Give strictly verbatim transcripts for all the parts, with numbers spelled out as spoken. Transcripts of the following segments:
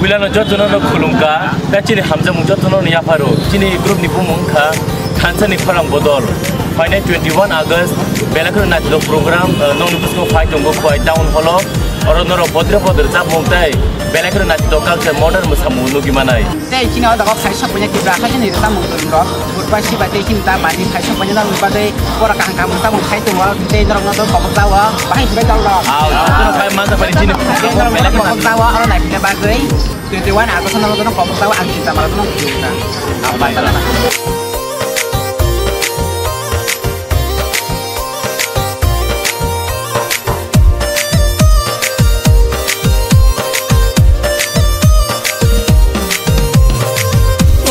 Puilano jotono no khulumkha, ta chini hamjakmung jotono no yapharo. Chini group ni bumung wngkha Thansa ni Khorang Bodol. Phainai twenty-one August belai kheno naithok program, eh, nongni bwskango phai tongo Khowai Town Hall o. Oro norok bodre bodre chapmung tei belai kheno naithok culture modern mwsamung nugwi manai. Tei chini o jaga o phai sok puina Tripura haste ni rwchapmung rok. Buthbar sibai tei chini ta bani phai sok puina nang bagwi pora kaham kaham mwsamung khai tongo. Tei norok no kobok jao. Bahai sibai dol rok. Ah, jotono phai mansa phai chini belai kheno kobok jao, oro naithok bagwi. Twenty-one August no jotono kobok jao, ang chinta mala jotono khulumkha. Ang bantala na.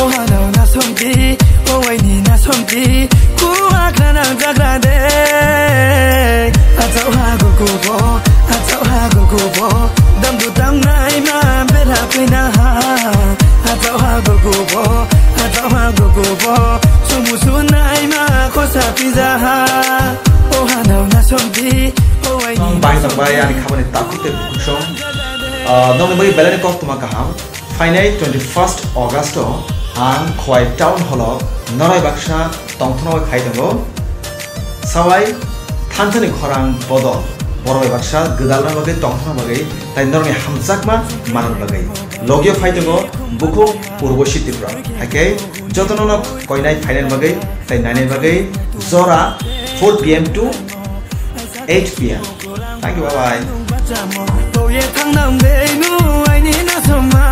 O hanao nasongdi, o waini nasongdi, kuakra nangjakra de. Achao ha gokubo, achao ha gokubo, damdu damnaima bela pinaha. Achao ha gokubo, achao ha gokubo, sumu sunaima khosa pijaha. O hanao nasongdi, o waini. Bai tongbai ani khabani takhuk tei bukhuk song. Ah, nokni bai belai ni koktwma kaham. Phainai twenty-first August o ang Khowai Town Hall o norok baksa tongthokno khai tongo. Sawai Thansa ni Khorang Bodol borok bai baksa gwdalna bagwi tongthokna bagwi tei norokni hamjakma manna bagwi. Logio phai tongo bukhuk Urbosi Tripura. Haikhe jotono no koinai phainani bagwi tei nainani bagwi jora four P M to eight P M. Thank you, bye bye. Boye thangnam de nu aini nasoma,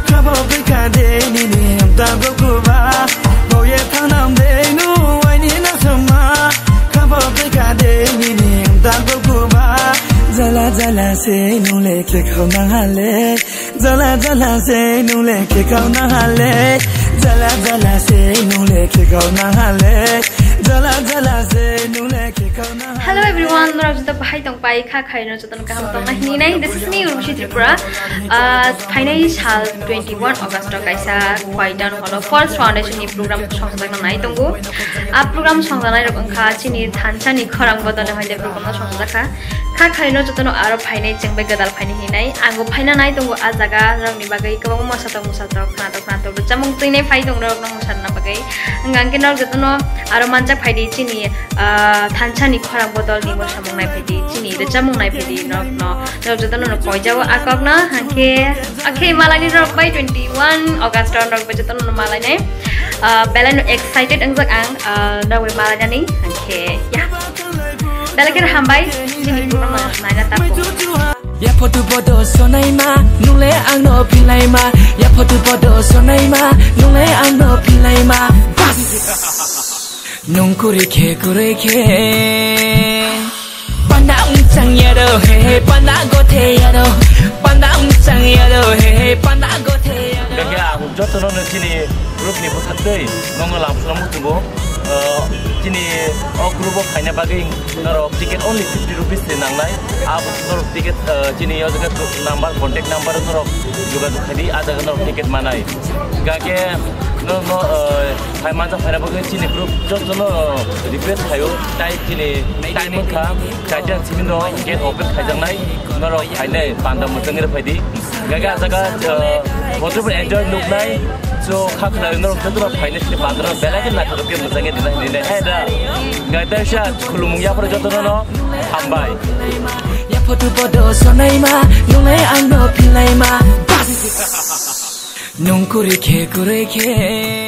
kabo bika de nini amta gokuba. Boye thangnam de nu aini nasoma, kabo bika de nini amta gokuba. Jala jala se nule ke khona hale. Jala jala se nule ke khona hale. Jala jala se nule ke khona hale. Jala jala se nule ke khona hale. Hello everyone, norok joto bahai tong pai kha, khairok jotono kaham tongna hinwi nai. This is me, Urvashi Tripura. Ah, phainai sal twenty-one August o kaisa Khowai Town Hall o First Foundation ni program songjakna nai tongo. A program songjaknai rok wngkha chini Thansa ni Khorang Bodol ni hoide program no songjakha. Kha khairok jotono aro phainai chengbai gwdal phainai hinwi nai. Ang bo phaina nai tongo a jaga rokni bagwi kwbangma mosatok mosatok khwnatok khwnatok rwchapmung twinai phai tong rok no mwsarna bagwi. Hwnkha hwnkhe norok jotono aro manjak phaidi chini ah, Thansa ni Khorang Bodol ni mwsamung naiphaidi, chini rwchapmung naiphaidi norokno. Norok jotono no poijao a kokno, hwnkhe, akhe malaini norok bai twenty-one August o norok bai jotono no malainai. Ah, belai no excited wngjak ang, ah, norok bai malainani, hwnkhe, ya. Belai kheno hambai, chini program no naina tapung. Ya photo bodo sonaima, nungle angno philaima. Ya photo bodo sonaima, nungle angno philaima. Bas. Nung kuri khe kuri khe. Panda ungchang yaro he he, panda gothe yaro. Panda ungchang yaro he he, panda gothe yaro. Gage ang jotono no chini group ni bwsatwi nongno lamsna muchungo. Uh, chini o group o phaina bagwi norok ticket only fifty rupees ni nangnai. Abo norok ticket, uh, chini o jaga number, contact number norok jogajog khaidi, a jaga norok ticket manai. Gage no, no, uh, Hai manjak phaina bagwi chini group jotono request khaio, tai chini time wngkha, chaita simi no gate open khaijaknai, norok phainai panda mwchangwi rw phaidi. Gaga jaga, uh, hotel enjoy nuknai, so kha khwlai norok jotono phainai chini panda no belai khe naithok khe mwchangwi rwnai hinwi nai. Hai da, gaita sa khulumung yapharo jotono no hambai. Ya photo bodo sonaima, nungle angno philaima, bas. Nung kuri khe kuri khe.